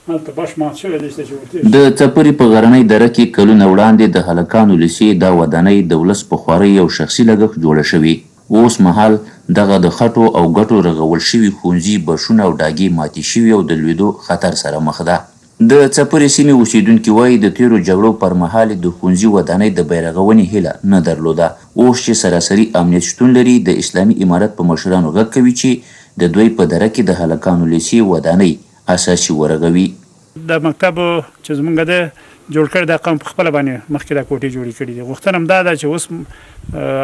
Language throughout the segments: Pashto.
هلته بش مات شوی دی چې ورتېر د څپرې په غرنۍ دره کې کلونه وړاندې د هلکانو لیسې دا ودانۍ د ولس په خوارۍ او شخصي لګښت جوړه شوې. اوس مهال دغه د خټو او ګټو رغول شوي ښونځي بشونه او ډاګې ماتې شوي او د لوېدو خطر سره مخ ده. د څپرې سیمې اوسېدونکي وايي، د تېرو جګړو پرمهال یې د ښونځي ودانۍ د بیارغونې هیله نه درلوده، اوس چې سراسري امنیت شتون لري، د اسلامي امارت په مشرانو غږ کوي چې د دوی په دره کې د هلکانو لیسې ودانۍ اساسي ورغوي. دا مکتب چې زمونږ ده جوړ کړی دا قوم په خپله باندې مخکې دا کوټې جوړې کړې دي. غوښتنه هم دا ده چې اوس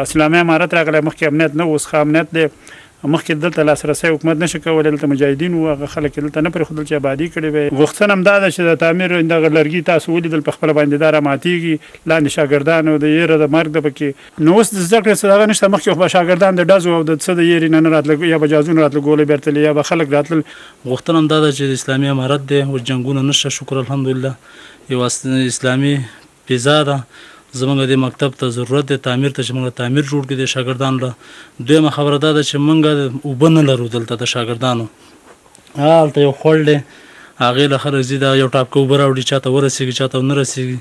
اسلامي امارت راغلی، مخکې امنیت نه و، اوس ښه امنیت دی. مخکې دلته لاسرسی حکومت نشي کولی، دلته مجاهدین وو، هغه خلک یې دلته نه پرېښودل چې ابادي کړې وی. غوښتنه هم دا ده چې د تعمیر دغه لرګي تاسو ولیدل په خپله باندې دا راماتېږي، لاندې شاګردانو د یره د مرګ ده پکې. نو اوس د زده کړې څه دغه نشته، مخکې خو به شاګردان د ډزو او د څه د یرې نه نه راتلل، یا به جازونه راتلل، ګولۍ به راتللې، یا به خلک راتلل. غوښتنه هم دا ده چې اسلامي امارت دی، اوس جنګونه نشته شکر الحمدلله، یوه اسلامي فضا ده، زمونږ دې مکتب ته ضرورت دی تعمیر ته چې مونږ تعمیر جوړ کړو دې شاګردانو له. دویمه خبره دا ده چې مونږ اوبه نه لرو دلته د شاګردانو، هلته یو خوړ دی هغې له خلک ځي دا یو ټاپکه اوبه راوړي چاته ورسیږي چاته ونه رسیږي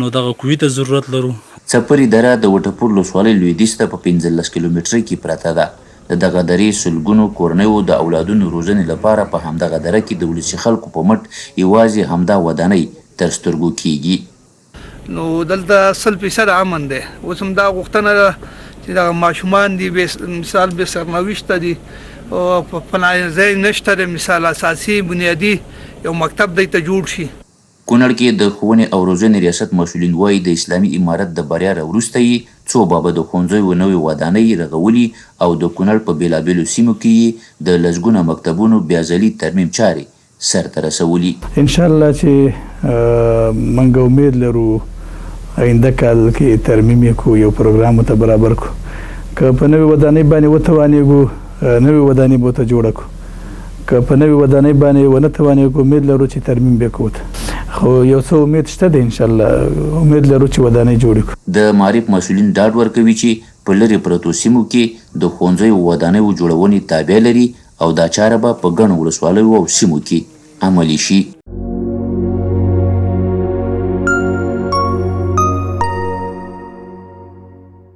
نو دغه کوهي ته ضرورت لرو. څپري دره د وټپور لوسوالۍ لویدیځ ته په 15 کیلومترۍ کې پرته ده. د دغه درې سلګونو کورنیو د اولادونو روزنې لپاره په همدغه دره کې د ولسي خلکو په مټ یوازې همدا ودانۍ تر سترګو کېږي. نو دلته 100 فیصده امن دی. اوس هم دا غوښتنه ده چې دغه ماشومان دي بې مثال بې سرنوشته دي او په پناه ځای نشته دی، مثال اساسي بنیادي یو مکتب دی ته جوړ شي. کونړ کې د ښوونې او روزنې ریاست مسؤلین وايي، د اسلامي امارت د بریا را وروسته یې څو بابه د ښوونځیو نوې ودانۍ رغولي او د کونړ په بېلابېلو سیمو کې یې د لسګونه مکتبونو بیا ځلي ترمیم چارې سرته رسولي. ان شاء الله چې مونږ امید لرو آینده کال کې ترمیم یې کړو، یو پروګرام ورته برابر کړو، که په نوې ودانۍ باندې وتوانېږو نوې ودانۍ به ورته جوړه کړو، که په نوې ودانۍ باندې ونه توانېږو امید لرو چې ترمیم به کوو، خو یو څه امید شته دی، ان شاء الله امید لرو چې ودانۍ جوړې کړو. د معارف مسؤلین ډاډ ورکوي چې په لرې پرتو سیمو کې د ښوونځیو ودانیو جوړونې تابیا لري او دا چاره به په ګڼو ولسوالیو او سیمو کې عملي شي.